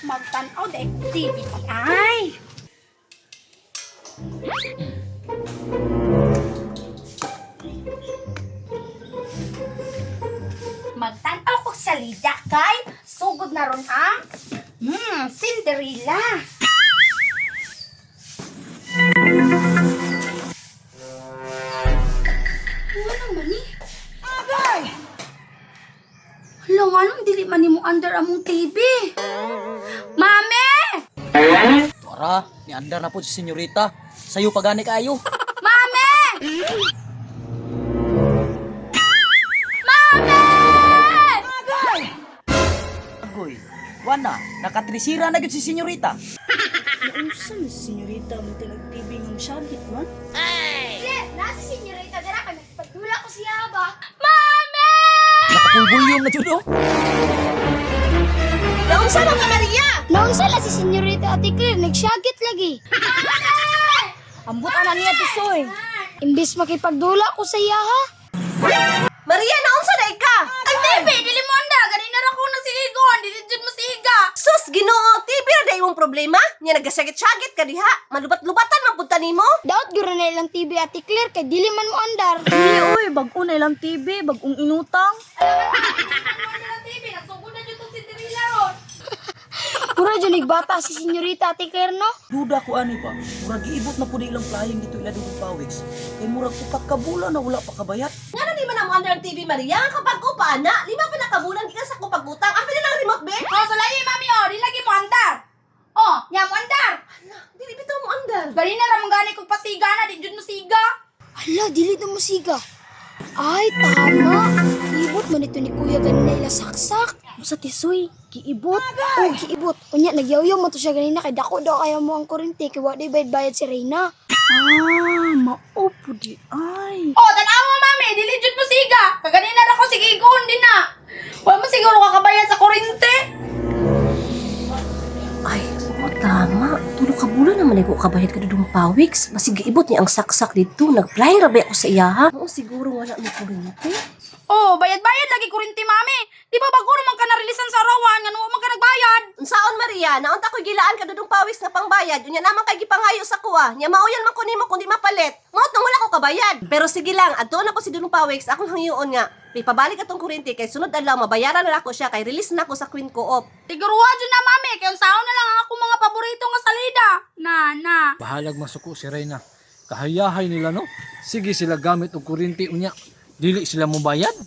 Magtan-aw dahil TV ay. Magtan-aw ko sa lida kay sugod na ron ang Cinderella. Wala man ni. Agay! Hala, nga nung dili man nimo under among TV. Mame! Tuara, niandar na po si senyorita. Sayo pa gani kaayo. Mame! Mame! Agoy, wana, nakatrisira na gyud si senyorita. Naunsa man si senyorita man tinag TV nga masyagit man? Yes, nasa senyorita dira kay nagpadula ko siya ba? Mame! Naka-full volume na jud oh. Naunsa man ka, Maria? Naunsa la si Senyorita Ate Claire, nagsyagit lagi. Ambot ana niya tisoy. Imbis makipagdula ko sa iya ha. Maria, naunsa na ika? Ang TV, dili mo anda. Ganina ra ko na sigon. Dili jud mo siga. Sus, Ginoo, TV ra day imong problema? Nya nagasagit-sagit ka diha. Malubat-lubatan man pud ta nimo. Daot gyud na ilang TV Ate Claire kay dili man mo andar. Dili oy, bag-o na ilang TV, bag-ong inutang. Ang TV, nagsugod na jud tong Cinderella ron. Pura jud nagbata si Senyorita Ate Claire no. Duda ko ani ba, murag giibot na pud ilang flying dito ila dugong pawiks. Kay murag upat ka bulan na wala pa kabayat. Ngano di man amo under ang TV, Maria? Ang kapag ko pa ana, lima pa na ka bulan gikan sa akong pagutang. Ang pila ng remote be? Oh, sulayi mami oh, di lagi mo andar. Oh, nya mo andar. Ala, dili bitaw mo andar. Ganina ra man gani kog pasiga na, di jud mo siga. Hala, dili na mo siga. Ay, tama. Ibot man ito ni Kuya ganina ila saksak. Unsa tisoy? Giibot. Oh, giibot. Unya nagyawyaw man to siya ganina kay dako daw kaya mo ang kurente kay wa day bayad-bayad si Reyna. Ah, mao pud di ay. Oh, tan-awa mami, dili jud mo siga. Kaganina ra ko sigigon din na. Wa mo siguro kakabayad sa kurente. Ay, oo, tama. Tulo ka bulan naman ay ko kabayad ka dudong pawiks. Basig giibot niya ang saksak dito. Nag-fly ra ba ako sa iya ha? Oo, siguro wala may kurente. Oh, bayad-bayad lagi kurente mami. Di ba bago naman ka narilisan sa arawan nga wa man ka nagbayad? Unsaon Maria, naunta ko'y gilaan ka dudong pawis nga pangbayad. Unya naman kay gipangayo sa kuha. Nya maoyan man ko nimo kundi mapalit. Maot nang wala ko kabayad. Pero sige lang, adto na ko si dudong pawiks akong hangyoon nga. Ipabalik atong kuryente kay sunod adlaw mabayaran na ako siya kay release na ako sa Queen Co-op. Siguruha jud na mami, kay unsaon na lang ang akong mga paborito nga salida. Na na. Bahalag masuko si Reyna. Kahayahay nila no. Sige sila gamit og kuryente unya. Dili sila mobayad.